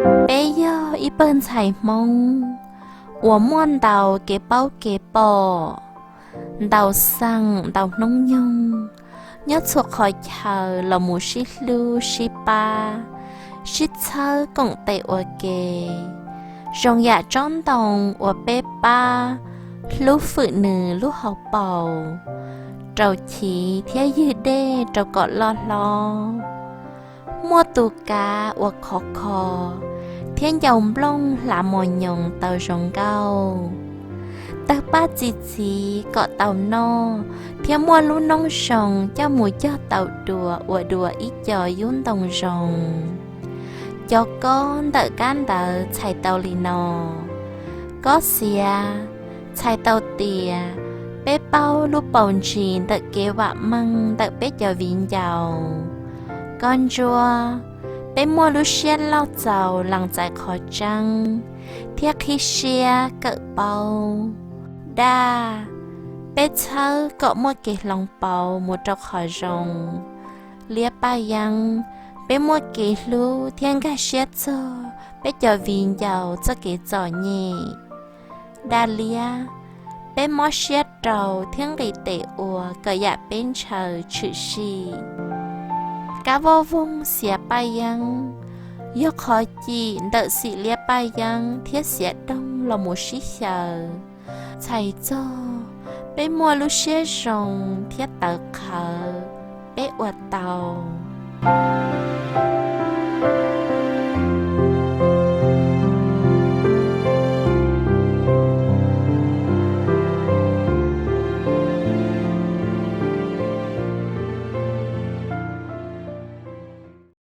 Peb yog ib pawg ntxhais Hmoob uas muaj ntau kev paub kev pom, ntau xeem ntau hnub nyoog, nyob txhua qhov chaw los mus sib hlub sib pab, sib txhawb koom tes ua ke, zoo yam tsob ntoo uas peb pab hlub fwm nws lub hauv paus, rau chiv thiab ywg dej rau kom loj hlob. Muaj tus kav uas khov kho thiab ncau nplooj hlav mos nyoos tau zoo nkauj. Tawg paj txi txiv kom tau noj thiab muaj lub noob zoo coj mus cog tau dua ua dua ib co yub ntoo zoo. Cov kob ntawm kab ntawv txhais tau li no: Kob xiav txhais tau tias peb paub lub paus ntsis ntawm kev vam meej ntawm peb cov viv ncaus. Kob ntsuab, peb muaj lub siab loj txaus lees txais qhov tseeb thiab qhib siab kawm paub. Daj, peb txhawb kom muaj kev hloov pauv mus rau qhov zoo. Liab paj yeeb, peb muaj kev hlub thiab nkag siab txog peb cov viv ncaus txoj kev txom nyem. Daj liab, peb mob siab rau thiab nqis tes ua kom yam peb ntshaw tshwm sim. Kab voj voog xiav paj yeeb, yog qhov cim ntawm xim liab paj yeeb thiab xiav doog los mus sib xyaw, txhais txog peb muaj lub siab zoo thiab tawv qhawv, peb ua tau.